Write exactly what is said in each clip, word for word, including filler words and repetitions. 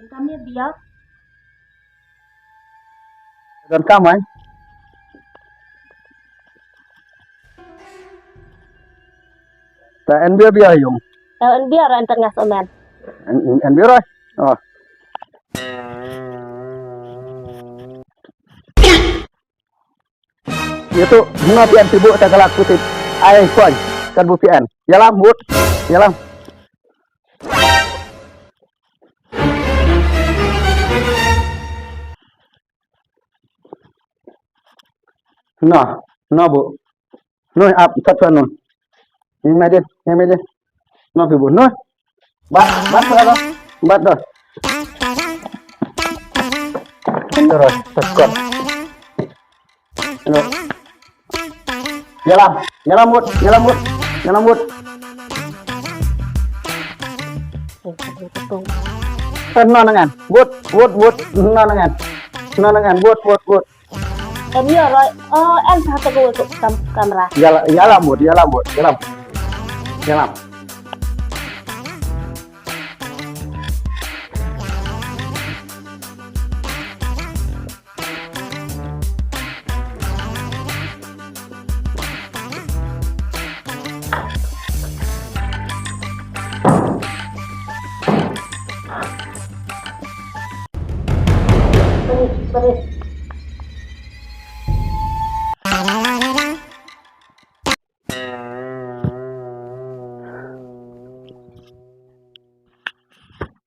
Donkam ïa bia. Donkam ai. Ta en bia bia yung. Ta en bia ra en tengah somen. En, en bia ra. Oh. Ïa tu, nga phi en phi buh ta ka lak kutip. Ai, kwan, kan buh phi en. Ïalam, buh. Ïalam. No, no, buh. Noi ap, tat pha noi. Ni mai deh, ni mai deh. Noi phi bu, noi. Bat, bat pha noi. Bat dah. Terus, terus. Noi. Ïalam, ïalam mut, ïalam mut, ïalam mut. Teh no nangan. Wut, wut, wut, no nangan. No nangan, wut, wut, wut. Em ïa roi, oh, en sa tu ko kam, kamera. Ïala, ïala mut, ïala mut, ïalam. Ïalam. Berit, berit.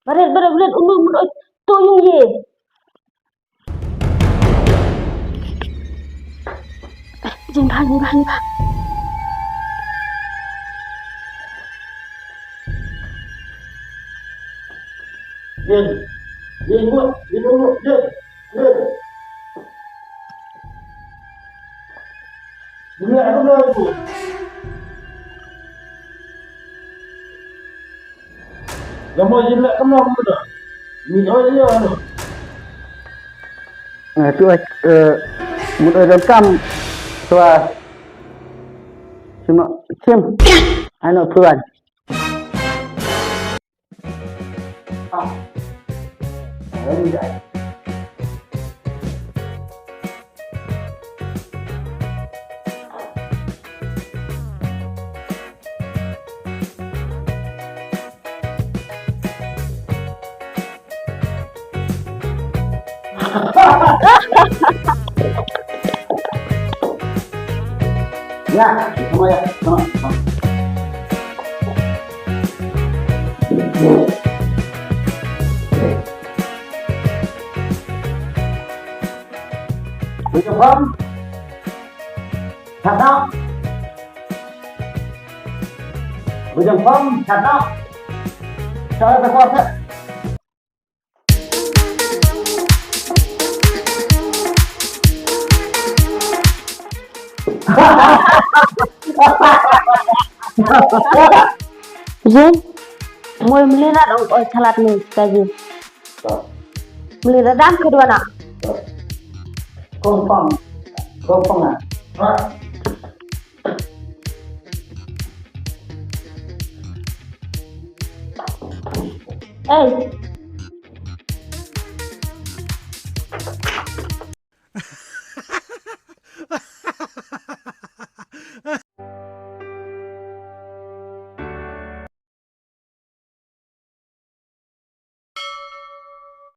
Berit, berit, berit, unu, unu, to yung ye. Jin bha, jin bha, jin bha. Jin, jin, jin, jin, jin. Jin, jin, jin. Eh, tu, eh, mut, eh, donkam, tu, ah, sima, sim, ano, tuan. Ah, eh, ni dah. Ya, sama ya, sama, sama. Udah paham? Shut up. Bujang pam, shut up. Shut up, shut up. Yin, moi mlira dong oi khalat ni kaji. Mlira dam kedua nak. Kompang. Kompang ah. Eh,